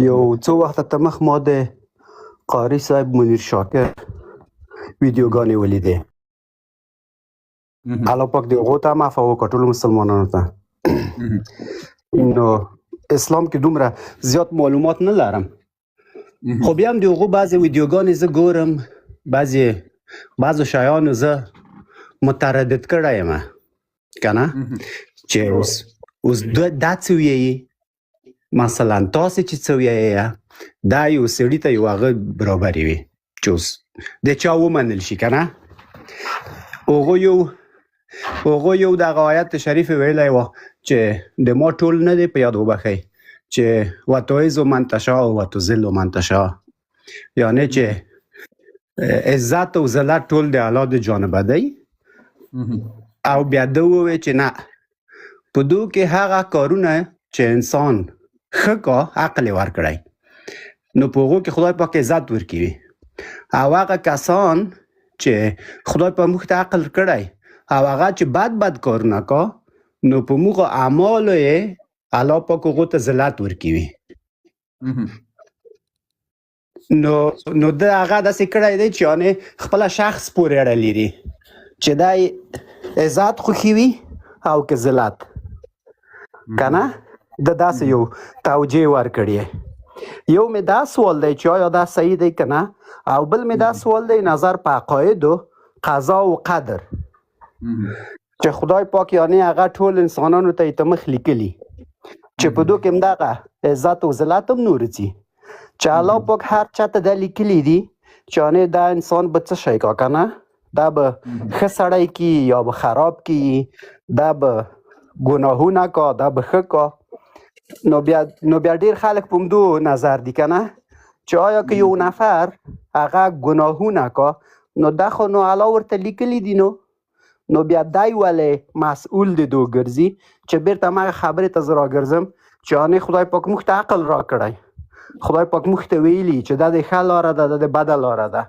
یو څو وخته تمخ ما د قاری صاحب منیر شاکر ویډیوګانې ولیدې. الله پاک دې هغو ته هم عفوه وکړه، ټولو مسلمانانو ته. نو اسلام کې دومره زیات معلومات نه لرم، خو بیا هم د هغو بعضې ویډیوګانې زه ګورم، بعضې بعضو شیانو زه متردد کړی یم که نه، چې اوس اوس دا څه ویایي. مثلا تاسو چې څه ویایي دا یو سړي ته یو هغه برابرې وي چې اوس د چا ومنل شي که نه. هغه یو هغه یو دغه آیت شریف ویلی و چې د ما ټول نه دی په یاد، وبخښئ، چې وتعز من تشاء وتذل من تشاء، یعنی چې عزت او ذلت ټول د الله د جانبه دی. او بیا ده ووی چې نه، په دو کې هغه کارونه چې انسان ښه کا عقل یې ورکړی نو په هغو کې خدای پاک عزت ورکوي، او هغه کسان چې خدای په موږ ته عقل کړی او هغه چې بد بد کارونه کا نو په موږ اعمالو یې الله پاک هغو ته ذلت ورکوي. نو نو د هغه داسې کړی دی چې یعنی خپل شخص پورې اړه لري چې دی عزت خوښوي او که ذلت که نه. د داسې یو توجیه ورکړي. یو مې دا سوال دی چې آیا دا صحیح دی که نه، او بل مې دا سوال دی نظر په عقایدو قضا او قدر چې خدای پاک یعنی هغه ټول انسانانو ته یې ته مخ لیکلي چې په دو کې هم دغه عزت او ذلت هم نور ځي، چې الله پاک هر چاته دا لیکلي دي چې یعنی دا انسان به څه شی کا که نه، دا به ښه سړی کی یا به خراب کی، دا به ګناهونه کا دا به ښه کا. نو بیا ډیر خلک په همدو نظر دي که نه چې آیا که یو نفر هغه ګناهونه کا نو دا خو نو الله ورته لیکلي دي، نو بیا دی ولې مسئول د دو ګرځي؟ چې بیرته مغه خبرې ته زه راګرځم چې یعنی خدای پاک موږ ته عقل راکړی، خدای پاک موږ ته ویلي چې دا د ښه لاره ده، دا د بده لاره ده،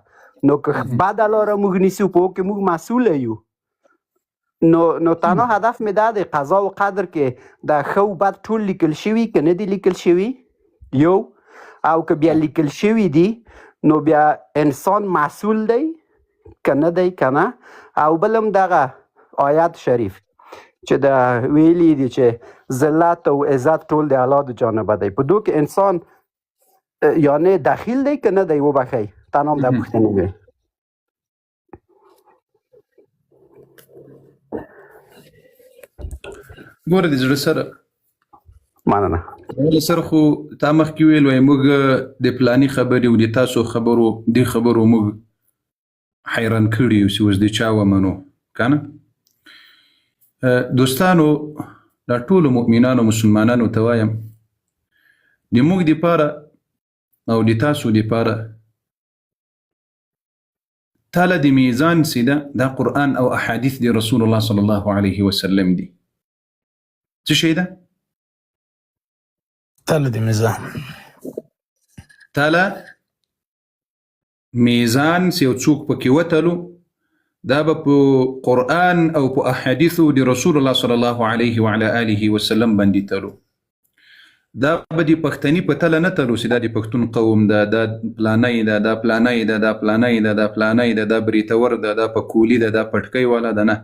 نو که بده لاره موږ نیسو په هغو کې موږ مسئول یو. نو تنها هدف مې دا دی قضا او قدر کې دا ښه او بد ټول لیکل شوي که نه دي لیکل شوي یو، او که بیا لیکل شوي دي نو بیا انسان مسئول دی که نه دی که نه. او بل هم دغه آیت شریف چې دا ویلي دي چې ذلت او عزت ټول د الله د جانبه دی، په دو کې انسان یعنی دخیل دی که نه دی؟ وبخښئ، تنها هم دا پوښتنې وې. ګوره د زړه سره. مننه. له سره خو تا مخکې ویل وای موږ د پلاني خبرې او د تاسو خبرو د خبرو موږ حیران کړي یو چې اوس د چا ومنو که نه. دوستانو، دا ټولو مؤمنانو مسلمانانو ته وایم، د موږ دپاره او د تاسو دپاره تله د میزان چې ده دا قرآن او احادیث د رسول الله صلی الله علیه وسلم دي. څه شی ده؟ تله د میزان. تله میزان چې یو څوک پکې وتلو دا به په قرآن او په احادیثو د رسول الله صلی الله علیه وعلى آله وسلم باندې تلو. دا به د پښتني په تله نه تلو چې دا د پښتون قوم ده، دا پلانی ده، دا پلانی ده، دا پلانی ده، دا پلانی ده، دا بریتور ده، دا پکولي ده، دا پټکی والا ده. نه،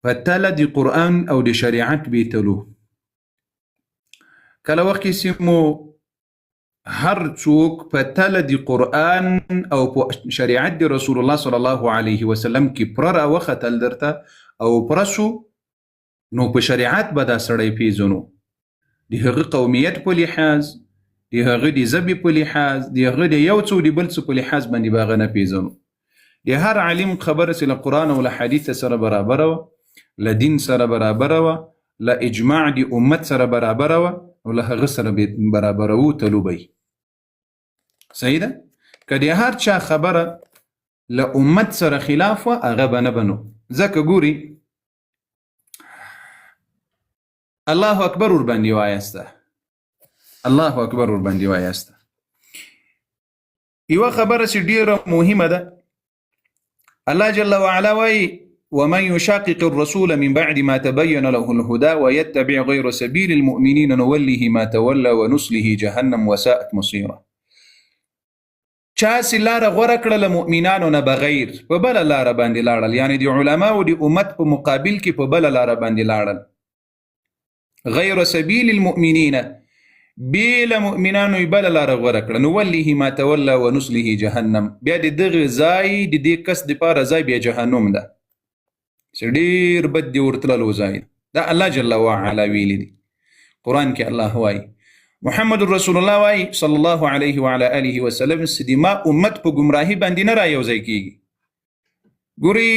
په تله د قرآن او د شریعت به تلو. کله وخت کې چې مو هر څوک په تله د قرآن او په شریعت د رسول الله صلی الله علیه وسلم کې پره راوختل درته او پره سو، نو په شریعت به دا سړی پیژنو، د هغه قومیت په لحاظ، د هغه د ژبې په لحاظ، د هغه د یو څه او د بل څه په لحاظ باندې به هغه نه پیژنو. د هر عالم خبره چې له قرآن او له حدیث سره برابره وه، له دین سره برابره وه، له اجماع د امت سره برابره وه، نو له هغه سره به برابروو تلو به. صحیح ده؟ که د هر چا خبره له امت سره خلاف وه هغه به نه بنو. ځکه ګوري الله اکبر ور باندې وایاسته، الله اکبر ور باندې وایاسته. یوه خبره چې ډیره مهمه ده، الله جل وعلا وایي ومن يشاقق الرسول من بعد ما تبين له الهدى ويتبع غير سبيل المؤمنين نوله ما تولى ونصله جهنم وساءت مصيرا. چا چې لاره غوره کړه له مؤمنانو نه بغیر په بله لاره باندې لاړل، یعنې د علماو د امت په مقابل کې په بله لاره باندې لاړل، غیر سبیل المؤمنین، بې له مؤمنانو یې بله لاره غوره کړه، نوله ما تولی ونصله جهنم، بیا د دغه ځای د دې کس دپاره ځای بیا جهنم ده، چې ډېر بد دی ورتللو ځای. دا الله جل وعلا ویلي دي قرآن کې. الله وایي، محمد رسول الله وایي صلی الله علیه وعلى آله وسلم چې د ما امت په ګمراهي باندې نه را یوځای کېږي. ګوري،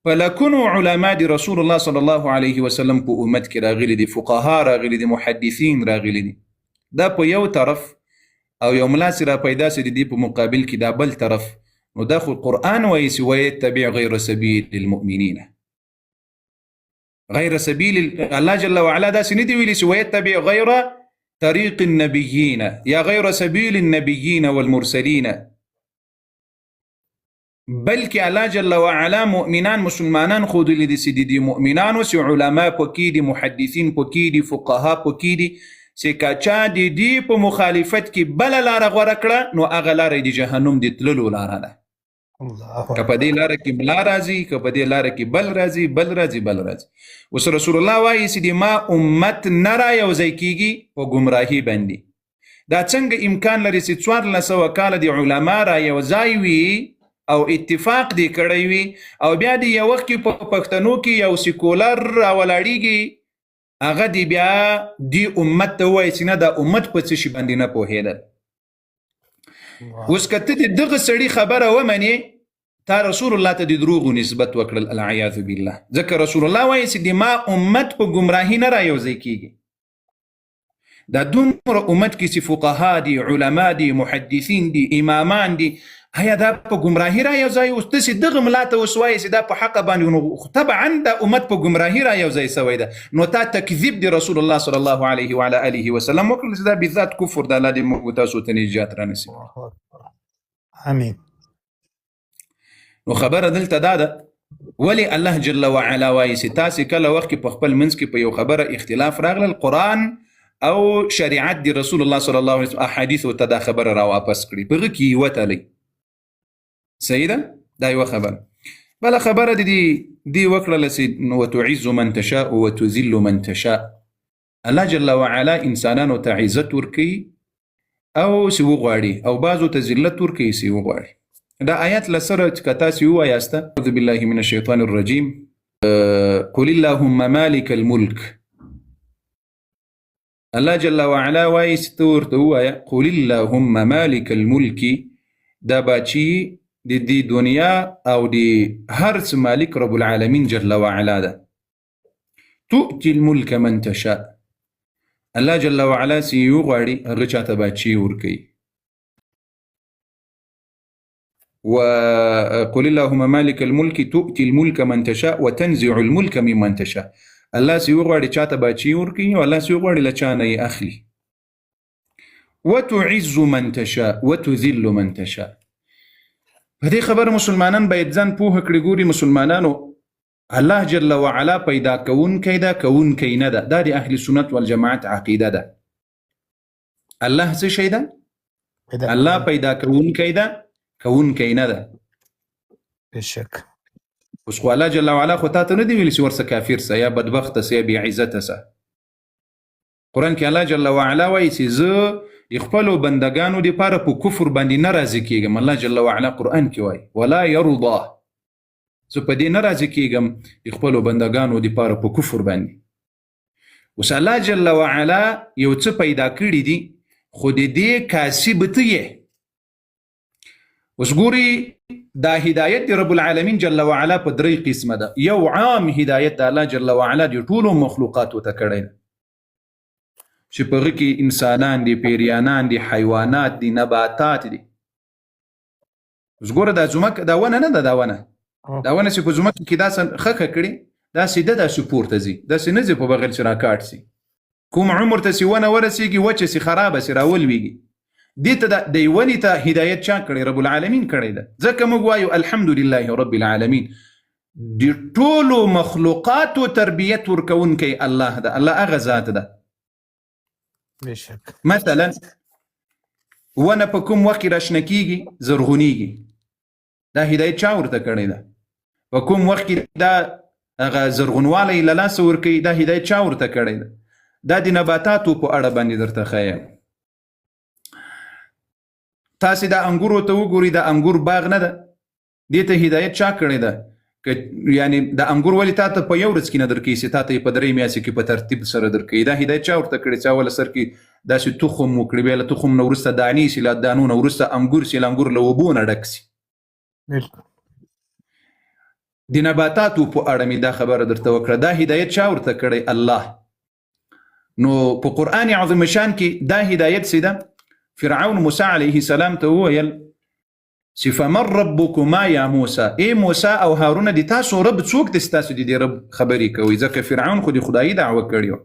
په لکونو علما د رسول الله صلی الله علیه وسلم په امت کې راغلي دي، فقها راغلي دي، محدثین راغلي دي. دا په یو طرف او یو ملا چې را پیدا سي د دې په مقابل کې دا بل طرف، نو دا خو قرآن وایي چې ویتبع غیر سبیل المؤمنین، غیر سبیل الله جل وعلا داسې نه دي ویلي چې ویتبع غیر طریق النبیین یا غیر سبیل النبیین والمرسلین، بلکې الله جل وعلا مؤمنان مسلمانان ښودلي دي چې د دې مؤمنانو چې علما پکې دي، محدثین پکې دي، فقها پکې دي، چې که چا د دې په مخالفت کې بله لاره غوره کړه نو هغه لاره د جهنم د تللو لاره ده. که په دې لاره کې ملا راځي، که په دې لاره کې بل راځي، بل راځي، بل راځي. اوس رسول الله وایي چې د ما امت نه را یوځای کېږي په ګمراهي باندې. دا څنګه امکان لري چې 1400 کاله د علما را یوځای وي او اتفاق دې کړی وي، او بیا د یو وخت کې په پښتنو کې یو سیکولر راولاړېږي، هغه دې بیا دې امت ته ووایي چې نه، دا امت په څه شي باندې نه پوهېدل. اوس که ته د دغه سړي خبره ومنې، تا رسول الله ته د دروغو نسبت وکړل، العیاذ بالله. ځکه رسول الله وایي چې د ما امت په ګمراهي نه را یوځای کېږي. دا دومره امت کې چې فقها دي، علما دي، محدثین دي، امامان دي، آیا دا په ګمراهي را یوځای؟ اوس ته چې دغه ملا ته اوس وایې چې دا په حقه باندې، نو طبعا دا امت په ګمراهي را یوځای سوی ده، نو تا تکذیب د رسول الله صلی الله علیه وعلى آله وسلم وکړل چې دا بالذات کفر ده. الله دې موږ تاسو ته نجات را نصیب. امین. نو خبره دلته دا ده، ولی الله جل وعلا وایي چې تاسې کله وخت کې په خپل منځ کې په یو خبره اختلاف راغلل، قرآن او شریعت دی رسول الله صلی الله علیه وسلم احادیث ته دا خبره را واپس کړي، په هغه کې یې وتلئ. صحیح ده؟ دا یوه خبره. بله خبره د دې وکړله چې وتعز من تشاء وتذل من تشاء. الله جل وعلا انسانانو ته عزت ورکوي او چې وغواړي، او بعضو ته ذلت ورکوي چې وغواړي. دا آیات له سره چې که تاسې ووایاست، اعوذ بالله من الشیطان الرجیم، قل اللهم مالک الملک. الله جل وعلا وایي چې ته ورته ووایه قل اللهم مالک الملک، دا باچي د دې دنیا او د هر څه مالک رب العالمین جل وعلا ده. تؤتي الملک من تشاء، الله جل وعلا چې یې وغواړي هغه چاته باچي ورکوي. وقل اللهم مالک الملک تؤتي الملک من تشاء وتنزع الملک ممن تشاء. الله چې وغواړي چاته باچي ورکوي، او الله چې وغواړي له چا نه یې اخلي. وتعز من تشاء وتذل من تشاء. په دې خبره مسلمانان باید ځان پوه کړي. ګوري مسلمانانو، الله جل وعلا پیدا کوونکی ده، کوونکی نه ده. دا د اهل سنت والجماعت عقیده ده. الله څه شی ده؟ الله پیدا کوونکی ده، کوونکی نه ده. بشک. اوس خو الله جل وعلا خو تاته نه دی ویلي چې ورسه کافر سه یا بدبخته سه یا بې عزته سه. قرآن کې الله جل وعلا وایي چې زه د خپلو بندګانو دپاره په کفر باندې نه راضي کېږم. الله جل وعلا قرآن کې وایي ولا یرضا، زه په دې نه راضي کېږم د خپلو بندګانو دپاره په کفر باندې. اوس الله جل وعلا یو څه پیدا کړي دي، خو د دې کاسب ته یې. اوس ګوري دا هدایت د رب العالمین جل وعلا په درې قسمه ده. یو عام هدایت د الله جل وعلا د ټولو مخلوقاتو ته کړی ده، چې په هغه کې انسانان دي، پیریانان دي، حیوانات دي، نباتات دي. اوس ګوره دا ځمکه، دا ونه نه ده، دا ونه، دا ونه چې په ځمکه کې داسې ښخه کړي، داسې ده، داسې پورته ځي، داسې نه ځي په بغیر چې راکاټ سي. کوم عمر ته چې ونه ورسېږي، وچه سي، خرابه سي، راولوېږي. دې ته د ونې ته هدایت چا کړی؟ رب العالمین کړی ده. ځکه موږ وایو الحمدلله رب العالمین. د ټولو مخلوقاتو تربیت ورکوونکی الله ده، الله هغه ذات ده. بشک. مثلا ونه په کوم وخت کې راشنه کیږي؟ زرغونیږي. دا هدایت چا ورته کړی ده؟ په کوم وخت کې دا هغه زرغونوالی له لاسه ورکوي؟ دا هدایت چا ورته کړی ده؟ دا د نباتاتو په اړه باندې درته ښیم. تاسې دا انګورو ته وګورئ، دا انګور باغ نه ده، دې ته هدایت چا کړی ده؟ که یعنی د انګور ولې تا ته په یو ورځ کې نه درکوي، چې تا ته یې په درې میاشتې کې په ترتیب سره درکوي؟ دا هدایت چا ورته کړی چې اوله سر کې داسې تخم وکړي، بیا له تخم نه وروسته دانې سي، له دانو نه وروسته انګور سي، له انګور له اوبو نه ډک سي. بالکل. د نباتاتو په اړه مې دا خبره درته وکړه، دا هدایت چا ورته کړی؟ الله. نو په قرآن عظیم شان کې دا هدایت څه ده؟ فرعون موسی علیه السلام ته وویل چې فمن ربکما یا موسی، ای موسی او هارون، د تاسو رب څوک دی؟ ستاسو د دې رب خبرې کوي، ځکه فرعون خو د خدایي دعوه کړې وه.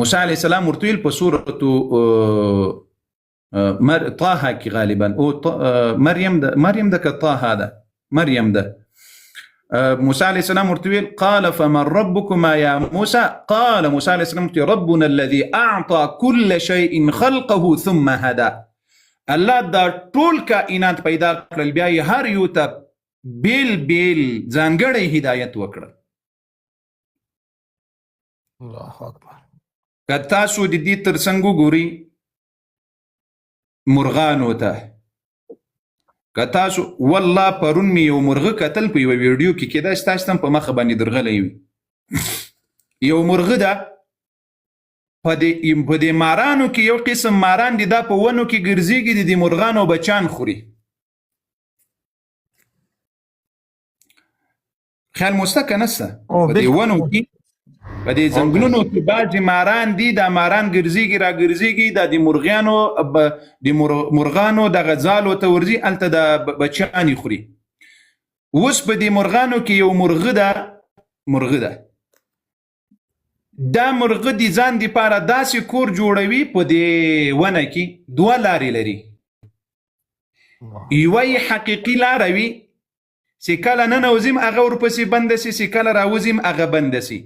موسی علیه السلام ورته ویل په سورة طه کې غالبا، او مریم ده، مریم ده که طه ده؟ مریم ده. موسی علیه السلام ورته ویل قال فمن ربکما یا موسی؟ قال موسی علیه السلام ورته ربنا الذي اعطى كل شيء خلقه ثم هدى. الله دا ټول کائنات پیدا کړل، بیا یې هر یو ته بیل بیل ځانګړی هدایت وکړل. الله اکبر. که تاسو د دې ترڅنګ وګورئ مرغانو ته، که تاسو والله پرون مې یو مرغه کتل په یوه ویډیو کې، کېدای شي تاسو ته هم په مخه باندې درغلی وي. یو مرغه ده په دې مارانو کې، یو قسم ماران دي دا په ونو کې ګرځېږي، د دې مرغانو بچان خوري. خیال مو سته که نه سته؟ په دې ونو کې، په دې ځنګلونو کې بعضې ماران دي، دا ماران ګرځېږي را ګرځېږي، دا د مرغیانو د مرغانو دغه ځالو ته ورځي، هلته دا بچیان یې خوري. اوس په دې مرغانو کې یو مرغه ده، مرغه ده، دا مرغه د ځان دپاره داسې کور جوړوي په دې ونه کې، دوه لارې لري. یوه یې حقیقي لاره وي چې کله ننوځم هغه ورپسې بنده سي، چې کله راوځم هغه بنده سي.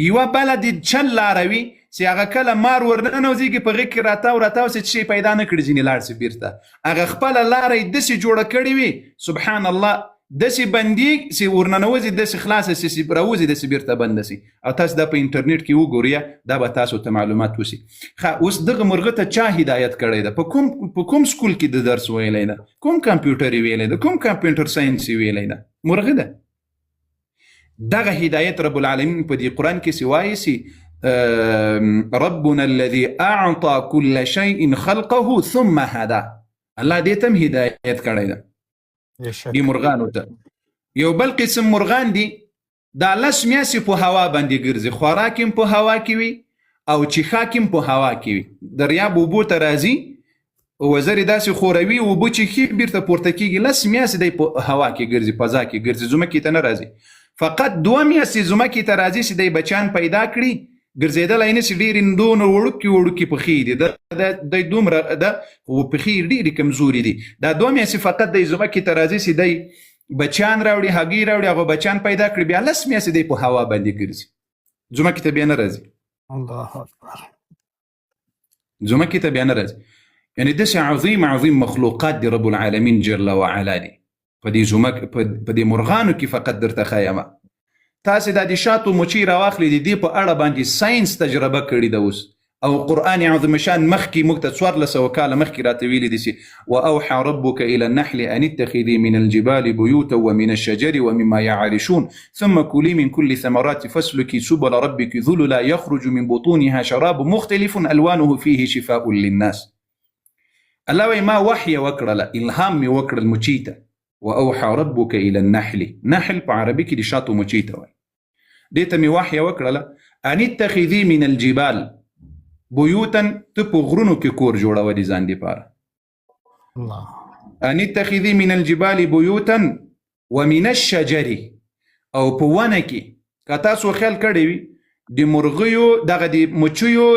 یوه بله د چل لاره وي چې هغه کله مار ورننوځېږي په غېږ کې راتاو راتاو سي، چې شی پیدا نه کړي ځینې لاړ سي بیرته. هغه خپله لاره یې داسې جوړه کړې وي، سبحان الله، داسې بندي چې ورننوځي داسې خلاصه سي، چې راوځي داسې بیرته بنده سي. او تاسو دا په انټرنیټ کې وګورئ، دا به تاسو ته معلومات وسي. ښه، اوس دغه مرغه ته چا هدایت کړی ده؟ په کوم سکول کې د درس ویلی ده؟ کوم کمپیوټر یې ویلی ده؟ کوم کمپیوټر ساینس یې ویلی ده؟ مرغه ده. دغه هدایت رب العالمین په دې قرآن کې سوای سي، ربنا الذي اعطى كل شيء خلقه ثم هدى. الله دې ته هم هدایت کړی ده دې مرغانو ته. یو بل قسم مرغان دي، دا لس میاشتې په هوا باندې ګرځي، خوراک هم په هوا کې وي او چښاک هم په هوا کې وي. دریاب اوبو ته راځي، وزرې داسې خوروي، اوبه چې ښي بیرته پورته کېږي. لس میاشتې دی په هوا کې ګرځي، فضا کې ګرځي، ځمکې ته نه راځي. فقط دوه میاشتې ځمکې ته راځي چې دی بچیان پیدا کړي، ګرځېدلی نه شي، ډېرې دونه وړوکې وړوکې پښې دي، دی دومره ده خو پښې یې ډېرې کمزورې دي. دا دوه میاشتې فقط دی ځمکې ته راځي چې دی بچیان راوړي، هګۍ راوړي، هغه بچیان پیدا کړي، بیا لس میاشتې دی په هوا باندې ګرځي، ځمکې ته بیا نه راځي. الله اکبر. ځمکې ته بیا نه راځي. یعنی داسې عظیم عظیم مخلوقات دي رب العالمین جل وعلا دي په دې ځمک، په دې مرغانو کې فقط درته ښایم. تاسې دا د شاتو مچۍ راواخلئ، د دې په اړه باندې ساینس تجربه کړې ده اوس، او قرآن عظیم شان مخکې موږ ته 1400 کاله مخکې راته ویلي دي چې واوحى ربك الى النحل ان اتخذي من الجبال بيوتا ومن الشجر ومما يعرشون ثم كلي من كل ثمرات فاسلكي سبل ربك ذللا يخرج من بطونها شراب مختلف الوانه فيه شفاء للناس. الله وایي ما وحی وکړله، الهام مې وکړل مچۍ ته. واوحى ربك الى النحل، نحل په عربي کې د شاتو مچۍ ته وایي، دې ته مې وحی وکړله ان اتخذي من الجبال بيوتا، ته په غرونو کې کور جوړوه د ځان دپاره. ان اتخذي من الجبال بيوتا ومن الشجر، او په ونه کې که تاسو خیال کړی وي د مرغیو دغه د مچیو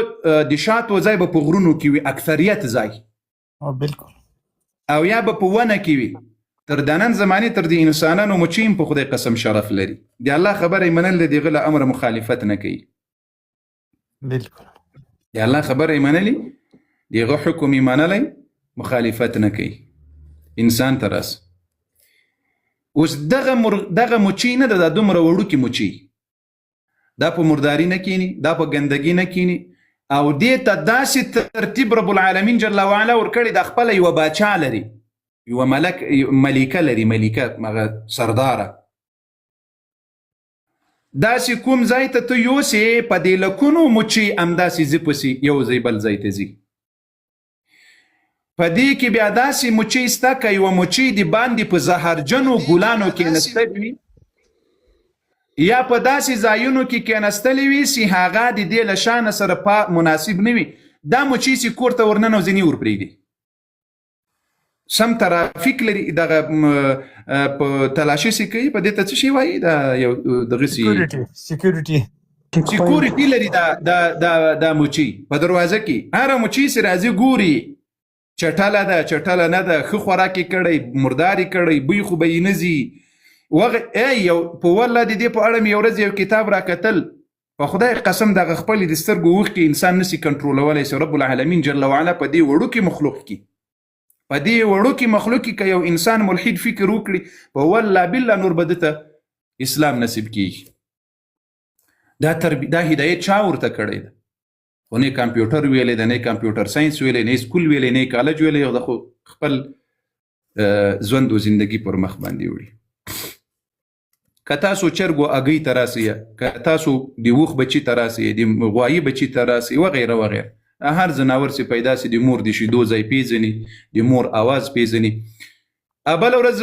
د شاتو ځای به په غرونو کې وي، اکثریت ځای. بالکل. او یا به په ونه کې وي. تر د نن زمانې تر دې انسانانو مچۍ هم په خدای قسم شرف لري. د الله خبره یې منل د هغه له امره مخالفت نه کوي. بالکل. د الله خبره یې منلې، د هغه حکم یې منلی، مخالفت نه کوي. انسان ته راسه. اوس دغه دغه مچۍ نه ده، دا دومره وړوکې مچۍ، دا په مرداري نه کینی، دا په ګندګي نه کینی، او دې ته داسې ترتیب رب العالمین جل وعلا ورکړی، دا خپله یوه باچا لري، یوه ملک ملکه لري، ملکه هغه سرداره. داسې کوم ځای ته ته یوسې، په دې لکونو مچۍ همداسې ځي پسې یو ځای بل ځای ته ځي. په دې کې بیا داسې مچۍ سته، که یوه مچۍ دې باندې په زهرجنو ګلانو کېنستلې وي یا په داسې ځایونو کې کېنستلې وي چې هغه د دې له شانه سره مناسب نه وي، دا مچۍ چې کور ته ورننوځي نه ورپرېږدي. سم ترافیک لري، دغه په تلاشي سي کوي، په دې ته څه شي وایي، دا یو دغه سي سکیورټي سکیورټي لري. دا دا دا دا مچۍ په دروازه کې هره مچۍ سي راځي ګوري، چټله ده چټله نه ده، ښه خوراک یې کړی مردار یې کړی، بوی خو به یې نه ځي. ای یو په والله د دې په اړه مې یو ورځ یو کتاب راکتل، په خدای قسم دغه خپلې د سترګو اوښکې انسان نسي کنټرولولی سي. رب العالمین جل وعلا په دې وړوکي مخلوق کې، په دې وړوکي مخلوق کې که یو انسان ملحد فکر وکړي، په والله بالله نور به ده ته اسلام نصیب کیږي. دا دا هدایت چا ورته کړی ده؟ خو نه کمپیوټر ویلی ده، نه کمپیوټر ساینس ویلی، نه سکول ویلی، نه کالج ویلی، د خو خپل ژوند و زندگی پر مخ باندې وړي. که تاسو چرګو اګۍ ته راسئ، که تاسو د اوښ بچي ته راسئ، د غوایي بچي ته راسئ، وغیره وغیره، هر ځناور چې پیدا سي د مور د شیدو ځای پیژني، د مور اواز پیژني. بله ورځ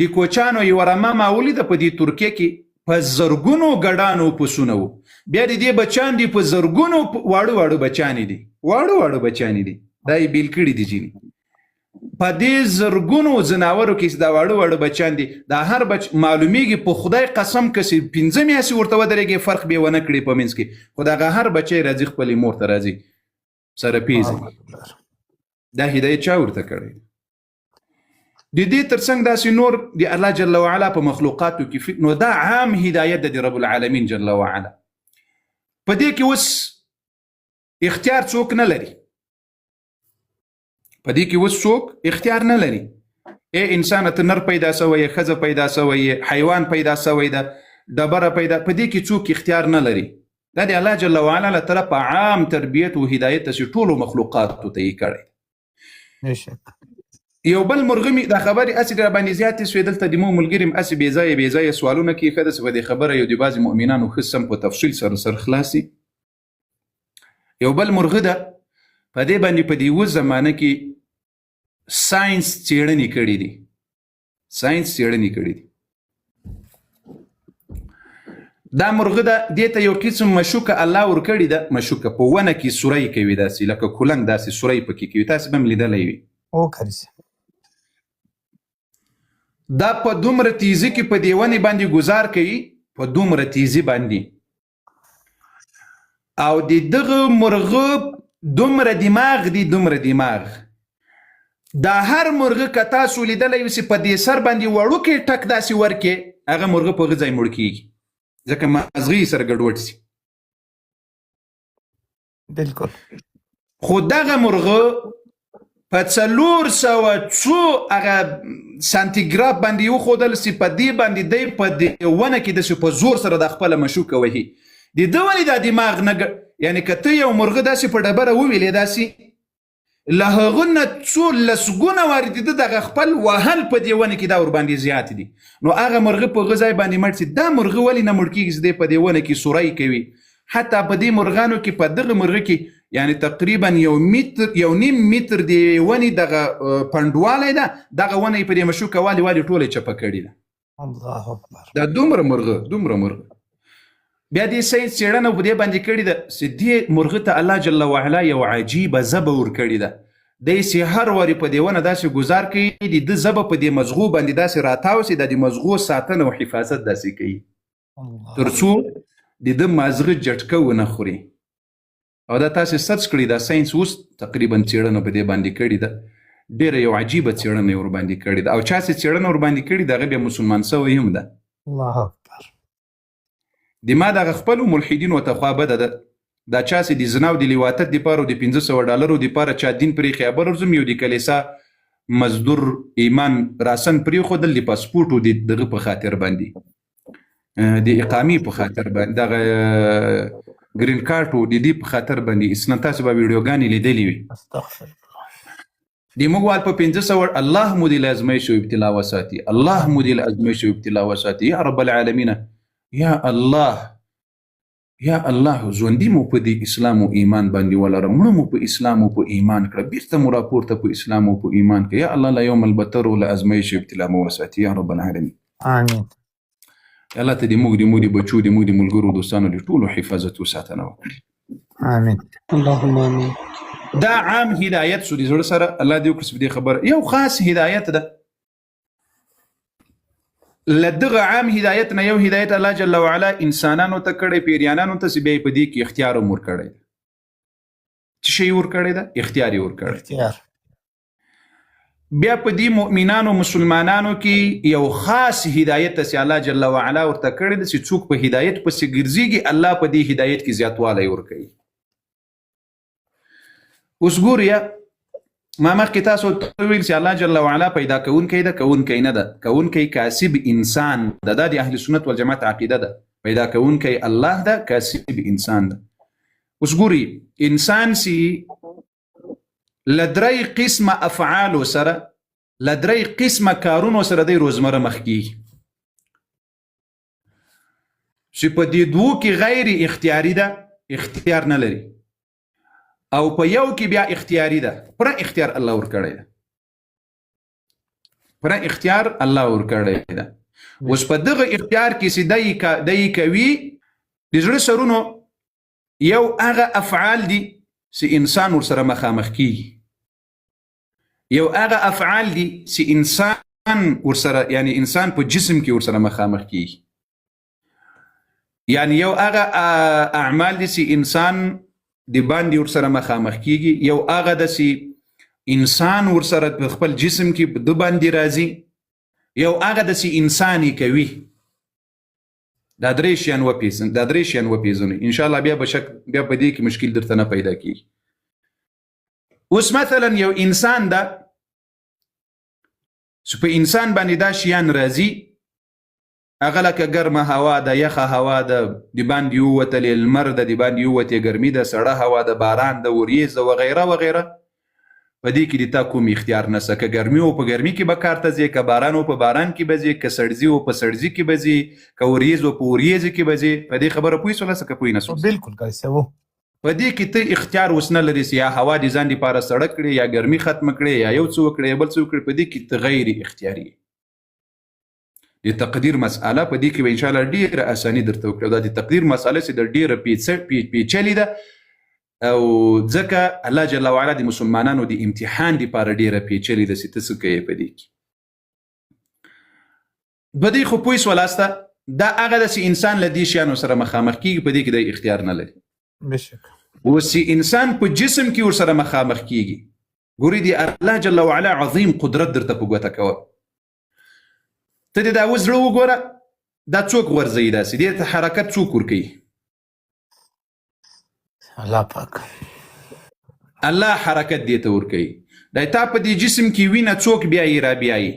د کوچانو یوه رمه ما ولیده په دې ترکیه کې، په زرګونو ګډانو پسونه وو. بیا د دې بچیان دي په زرګونو واړه واړه بچیان دي، واړه واړه بچیان دي، دا یې بیل کړي دي ځینې. په دې زرګونو ځناورو کې چې دا واړه واړه بچیان دي، دا هر بچ معلومیږي په خدای قسم که چې 5 میاشتې ورته ودرېږي فرق به یې ونه کړي په منځ کې، خو دغه هر بچی راځي خپلې مور ته راځي سره پیژني. دا هدایت چا ورته کړی؟ د دې ترڅنګ داسې نور د الله جل وعلا په مخلوقاتو کې نو دا عام هدایت ده د رب العالمین جل وعلا. په دې کې اوس اختیار څوک نه لري، په دې کې اوس څوک اختیار نه لري. ای انسانه ته نر پیدا سوی یې، ښځه پیدا سوی یې، حیوان پیدا سوی ده، ډبره پیدا، په دې کې څوک اختیار نه لري. دا د الله جل وعلا له طرفه عام تربیت او هدایت چې ټولو مخلوقاتو ته یې کړی. یو بل مرغه مې دا خبرې هسې را باندې زیاتې سوې، دلته د مو ملګري هم هسې بې ځایه بې ځایه سوالونه کوي. ښه داسې په دې خبره یو د بعضې مؤمنانو ښه سم په تفصیل سره سر خلاصي. یو بل مرغه ده، په دې باندې په دې اوس زمانه کې ساینس څېړنې کړې دي، ساینس څېړنې کړې دي. دا مرغه ده، دې ته یو قسم مشوکه الله ورکړې ده، مشوکه په ونه کې سوری کوي، داسې لکه کولنګ داسې سوری پکې کوي، تاسې به هم لیدلی وي. دا په دومره تیزی کې په دې ونې باندې ګزار کوي، په دومره تیزی باندې، او د دغه مرغه دومره دماغ دی، دومره دماغ، دا هر مرغه که تاسو لیدلی وي چې په دې سر باندې وړوکی ټک داسې ورکې، هغه مرغه په هغه ځای مړ کېږي، ځکه مازغه یې سره ګډوډ سي. بالکل. خو دغه مرغه په 400 څو هغه سانتیګراف باندې وښودل سي، په دې باندې دی په دې ونه کې داسې په زور سره د خپله مشوکه وهي. د ده ولې دا دماغ نه یعنې که ته یو مرغه داسې په ډبره وویلې داسې، له هغه نه څو لسګونه وارې د ده دغه خپل وهل په دې ونه کې دا ورباندې زیات دي، نو هغه مرغه په هغه ځای باندې مړ سي. دا مرغه ولې نه مړ کېږي چې دی په دې ونه کې سوری کوي؟ حتی په دې مرغانو کې، په دغه مرغه کې یعنی تقریبا یو متر، 1.5 متر د ونې دغه پنډوالی ده، دغه ونه یې په دې مشوکه والي والي ټوله چپه کړې ده. الله اکبر. دا دومره مرغه، دومره مرغه. بیا دې ساینس څېړنه په دې باندې کړې ده چې دې مرغه ته الله جل وعلا یو عجیبه ژبه ورکړې ده. دی چې هر وارې په دې ونه داسې ګزار کوي، د ده ژبه په دې مزغو باندې داسې راتاو سي، دا د مزغو ساتنه او حفاظت داسې کوي تر څو د ده مازغه جټکه ونه خوري. او دا تاسې سرچ کړئ، دا ساینس اوس تقریبا څېړنه په دې باندې کړې ده ډېره یو عجیبه څېړنه یې ورباندې کړې ده، او چا چې څېړنه ورباندې کړې ده هغه بیا مسلمان سوی هم ده. الله اکبر. د ما دغه خپلو ملحدینو ته خوا بده ده، دا چا چې د زنا او د لواطت دپاره او د 500 ډالرو دپاره چا دین پرېښی، بل ورځ هم یو د کلیسا مزدور ایمان راسن پرېښودل د پاسپورټو د دغه په خاطر باندې، د اقامې په خاطر باندې، دغه ګرین کارټو د دې په خاطر باندې. اسلام تاسو به ویډیوګانې لیدلې وي. استغفر الله. د موږ وال په 500. الله مو دې له ازمایښت او ابتلا وساتي، الله مو دې له ازمایښت او ابتلا وساتي، یا رب العالمین، یا الله، یا الله، ژوندي مو په دې اسلام او ایمان باندې ولره، مړه مو په اسلام او په ایمان کړه، بیرته مو راپورته په اسلام او په ایمان کړه، یا الله له یوم البتر او له ازمایښت او ابتلا مو وساتي، یا رب العالمین. آمین. الله ته دې موږ، دې موږ د بچو، دې موږ د ملګرو دوستانو د ټولو حفاظت او ساتنه وکړي. آمین. اللهم آمین. دا عام هدایت سو د زړه سره الله دې وکړي چې په دې خبره یو خاص هدایت ده. له دغه عام هدایت نه یو هدایت الله جل وعلا انسانانو ته کړی، پیریانانو ته، چې بیا یې په دې کې اختیار هم ورکړی دی. څه شی یې ورکړی ده؟ اختیار یې ورکړی. اختیار. بیا په دې مؤمنانو مسلمانانو کې یو خاص هدایت چې الله جل وعلا ورته کړی دی، چې څوک په هدایت پسې ګرځېږي الله په دې هدایت کې زیاتوالی ورکوي. اوس ګورئ، ما مخکې تاسو ته وویل چې الله جل وعلا پیدا کوونکی ده، کوونکی نه ده، کوونکی کاسب انسان ده. دا د اهل سنت والجماعت عقیده ده، پیدا کوونکی الله ده، کاسب انسان ده. اوس ګورئ، انسان سي له درې قسمه افعالو سره، له درې قسمه کارونو سره دی روزمره مخ کېږي، چې په دې دوو کې غیر اختیاري ده، اختیار نه لري، او په یو کې بیا اختیاري ده، پوره اختیار الله ورکړی ده، پوره اختیار الله ورکړی ده. اوس په دغه اختیار کې چې دی کوي د زړه سرونو یو هغه افعال دي چې انسان ورسره مخامخ کیږي، یو هغه افعال دي چې انسان ورسره، یعنی انسان په جسم کې ورسره مخامخ کیږي، یعنی یو هغه اعمال دي چې انسان د باندې ورسره مخامخ کیږي، یو هغه ده چې انسان ورسره په خپل جسم کې د باندې راځي، یو هغه ده چې انسان یې کوي. دا درې شیان وپېژن، دا درې شیان وپېژنئ، ان شاء الله بیا به شک، بیا په دې کې مشکل درته نه پیدا کیږي. اوس مثلا یو انسان ده چې په انسان باندې دا شیان راځي، هغه لکه ګرمه هوا ده، یخه هوا ده، د باندې ووتلې لمر ده، د باندې ووتې ګرمي ده، سړه هوا ده، باران ده، وریځ ده، وغیره وغیره. په دې کې د تا کوم اختیار نشته. که ګرمي و په ګرمي کې به کار ته ځې، که باران و په باران کې به ځې، که سړځي و په سړځي کې به ځې، که وریځ و په وریځ کې به ځې. په دې خبره پوه شوله څه که پوه نه شوې؟ بالکل قاضي صاحب. په دې کې ته اختیار اوس نه لرې چې یا هوا دې ځان دپاره سړه کړې، یا ګرمي ختمه کړې، یا یو څه وکړې، یا بل څه وکړې. په دې کې ته غیر اختیاري یې. د تقدیر مسئله په دې کې به انشاءالله ډېره اساني درته وکړي. دا د تقدیر مسئله چې د ډېره پیچلې ده، او ځکه الله جل وعلا د مسلمانانو د امتحان دپاره ډېره پیچلې ده چې ته څه کوې په دې کې. په دې خو پوه سولاسته، دا هغه ده چې انسان له دې شیانو سره مخامخ کېږي، په دې کې دی اختیار نه لري. بشک. اوس چې انسان په جسم کې ورسره مخامخ کېږي، ګوري دی الله جل وعلا عظیم قدرت درته په ګوته کوه. ته دې دا اوس زړه وګوره، دا څوک غورځوي؟ داسې دې ته حرکت څوک ورکوي؟ الله پاک. الله حرکت دې ته ورکوي. دا تا په دې جسم کې وینه څوک بیایي را بیایي؟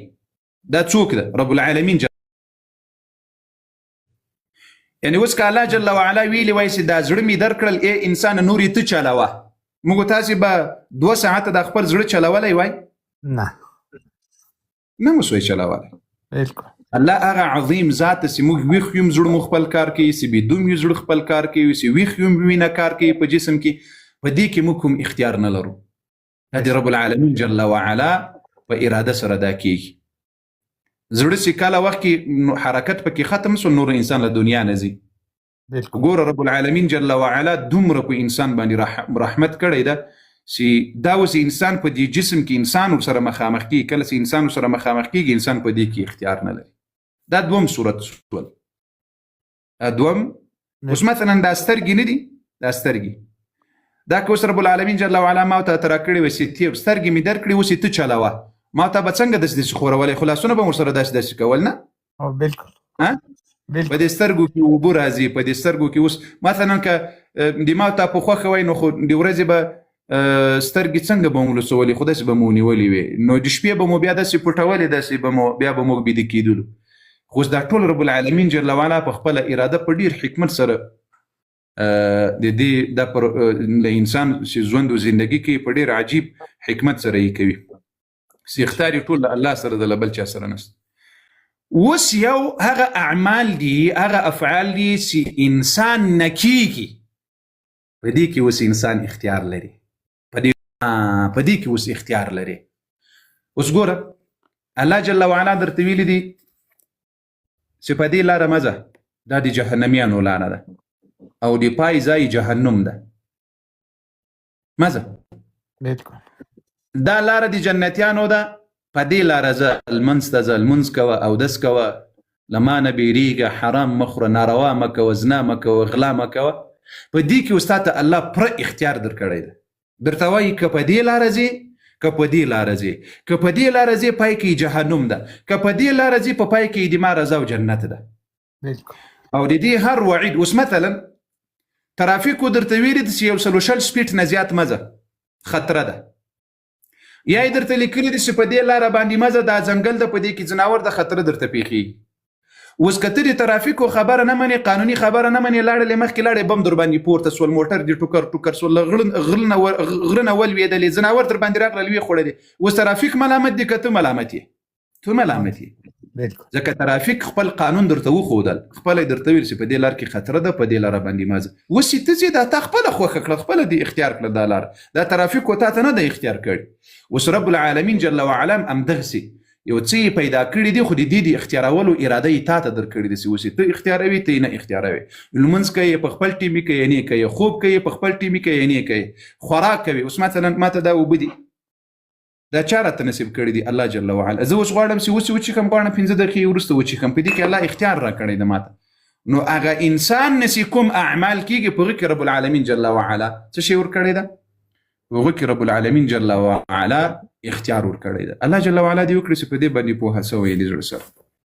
دا څوک ده؟ رب العالمین جل. یعنی اوس که الله جل وعلا ویلي وای چې دا زړه مې درکړل ای انسان نور یې ته چلوه، موږ تاسې به 2 ساعته دا خپل زړه چلولی وای؟ نه، نه مو سوی چلولی. بالکل. الله هغه عظیم ذات چې موږ ویښ یو زړه مو خپل کار کوي، چې بیدوم یو زړه خپل کار کوي، چې ویښ یو وینه کار کوي په جسم کې، په دې کې موږ کوم اختیار نه لرو. دا د رب العالمین جل وعلا په اراده سره دا کیږي. زړه چې کله وخت کې حرکت پکې ختم سو، نور انسان له دنیا نه ځي. بالکل. ګوره رب العالمین جل وعلا دومره په انسان باندې رحمت کړی ده چې دا اوس انسان په دې جسم کې انسان ورسره مخامخ کیږي. کله چې انسان ورسره مخامخ کیږي، انسان په دې کې اختیار نه لري. دا دوم صورت سول. دا دوم. اوس مثلا دا سترګې نه دي، دا سترګې، دا که اوس رب العالمین جل وعلا ما ته ترا کړې وي چې تیب سترګې مې درکړې، اوس یې ته چلوه، ما ته به څنګه داسې داسې ښورولې، خو لاسونه به ورسره داسې داسې کول نه؟ او بالکل. ها؟ په دې سترګو کې اوبه راځي، په دې سترګو کې اوس مثلا که د ما ته په خوښه وای نو خو د ورځې به سترګې څنګه به مو لوڅولې، خو داسې به مو نیولې وې، نو د شپې به مو بیا داسې پټولې، داسې به مو بیا به موږ بیده کېدلو. خو اوس دا ټول رب العالمین جل وعلا په خپله اراده په ډېر حکمت سره د دې دا پر له انسان چې ژوند او زندگی کوي په ډېر عجیب حکمت سره یې کوي. چې اختیار یې ټول له الله سره ده، له بل چا سره نشته. اوس یو هغه اعمال دي، هغه افعال دي چې انسان نه کیږي، په دې کې اوس انسان اختیار لري، په دې کې اوس اختیار لري. اوس ګوره الله جل وعلا درته ویلي دي چې په دې لاره مه ځه، دا د جهنمیانو لاره ده او د پای ځای جهنم ده، مه ځه. بالکل. دا لاره د جنتیانو ده، په دې لاره ځه، لمونځ ته ځه، لمونځ کوه، اودس کوه، له ما نه بیریږه، حرام مه خوره، ناروا مه کوه، زنا مه کوه، غلا مه کوه. په دې کې اوس تا ته الله پوره اختیار درکړی دی، درته وایي که په دې لاره ځې، که په دې لاره ځې، که په دې لاره ځې پای کې جهنم ده، که په دې لاره ځې په پای کې د ما رضا او جنت ده. بالکل. او د دې هر وعید اوس مثلا ترافیکو درته ویلي دي چې 120 سپیډ نه زیات مه ځه، خطره ده. یا یې درته لیکلي دي چې په دې لاره باندې مه ځه، دا ځنګل ده، په دې کې ځناور ده، خطره درته پېښېږي. اوس که ته د ترافیکو خبره نه منې، قانوني خبره نه منې، لاړلې مخکې لاړې، بم در باندې پورته سول، موټر دې ټوکر ټوکر سول، له غره نه ولوېدلې، ځناور در باندې راغلل، ویې خوړلې. اوس ترافیک ملامت دی که ته ملامت یې؟ ته ملامت یې. بالکل. ځکه ترافیک خپل قانون درته وښودل، خپله یې درته ویل چې په دې لار کې خطره ده، په دې لاره باندې مه ځه. اوس چې ته ځې، دا تا خپله خوښه کړه، خپله دې اختیار کړه دا لار، دا ترافیکو تا ته نه ده اختیار کړې. اوس رب العالمین جل وعلا هم همدغسې یو څه یې پیدا کړي دي، خو د دې د اختیارولو اراده یې تا ته درکړې ده چې اوس یې ته اختیاروې، ته یې نه اختیاروې. لمونځ کوې په خپل ټیمي کوې نه کوې، خوب کوې په خپل ټیمي کوې نه کوې، خوراک کوې. اوس مثلا ما ته دا اوبه دي، دا چا راته نصیب کړي دي؟ الله جل وعلا. زه اوس غواړم چې اوس یې وچښم، غواړم 5 دقیقې وروسته وچښم، په دې کې الله اختیار راکړی دی ماته. نو هغه انسان نه چې کوم اعمال کېږي په هغه کې رب العالمین جل وعلا څه شی ورکړی ده؟ په هغه کې رب العالمین جل وعلا اختیار ورکړی ده. الله جل وعلا دې وکړي چې په دې باندې پوهه سوی دی زړه سره.